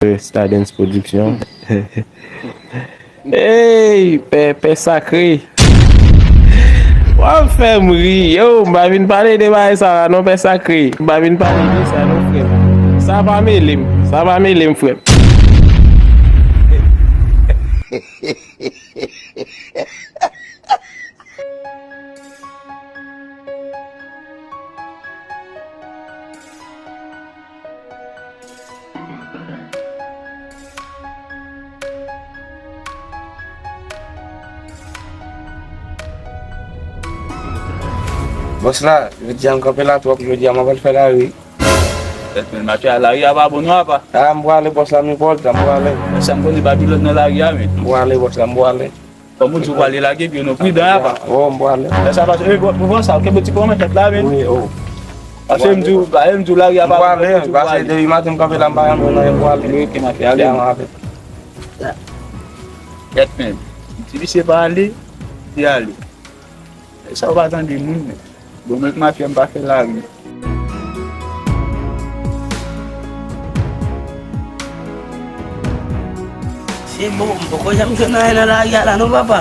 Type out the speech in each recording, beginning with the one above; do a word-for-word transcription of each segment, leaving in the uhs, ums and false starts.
Stardens Production. Ey, pè, pè sakre. W ap fè m ri. Yo, m pa vin pale de bagay sa la non, pè sakre. M pa vin pale de sa non, frè m. Sa pa mele m. Sa pa mele m, frè m. Bòs la, jodi a m kanpe la twòp, jodi a m ap al fè lari. Tèt men, mafya, lari a pa bon non, apa. A, m prale, bòs la, m pòl, m prale. Sa m konnen Babilòn nan lari a, men. M prale, bòs la, m prale. Kòm ou di w prale lage pye w, non, pridan, apa. Oh, m prale. Lè sa pase, e, bon, pran sa, kenbe ti pran tèt la, men. Wi, oh. Pase m di w, pase m di w lari a pa bon, pase depi maten m kanpe la, m pa janm jwenn anyen, m prale. Ok, mafya, ale. Tèt men. Ti visye pa ale, li ale. Sa w pa tande moun, men. Bon, mwen k mafya, m pa fè lari. Se bon, m poko janm jwenn anyen nan lari a la non, papa.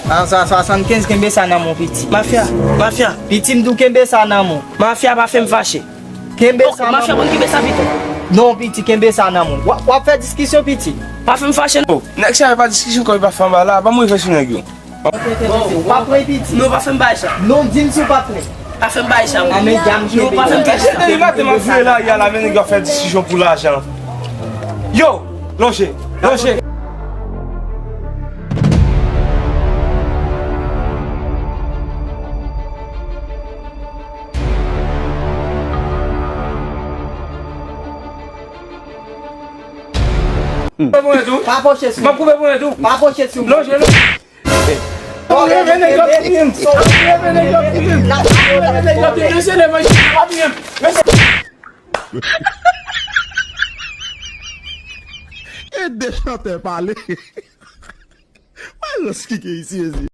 An sa swasannkenz, kenbe sa nan men w, piti. Mafya, mafya. Piti, m di w kenbe sa nan men w. Mafya, pa fè m fache. Kenbe sa nan men w. Mafya, bon, kenbe sa pito. Non, piti, kenbe sa nan men w. W ap, w ap fè diskisyon, piti. Pa fè m fache, non. Nèg sa yo pa diskisyon, kòm yo pa fè anba la, ban m rive sou nèg yo. Bon, pa pran piti. Non, pa fè m bay sa. Non, di m si w pa pran. Pa fè m bay sa. Non, pa fè m bay sa. Depi maten m ap vire lari a la, men nèg yo ap fè diskisyon pou lajan. Yo, lonje, lonje. Koupe pou mwen tou. Pa pwoche sou mwen. M ap koupe pou mwen tou. Pa pwoche sou mwen. Lonje, lonje. Ap leve nèg yo touye m. Ap leve nèg yo touye m. Ap leve nèg yo touye m. Mesye, leve nèg yo touye m. Mesye. E de chantè pale. Mwen rans ki gen isi, mezi.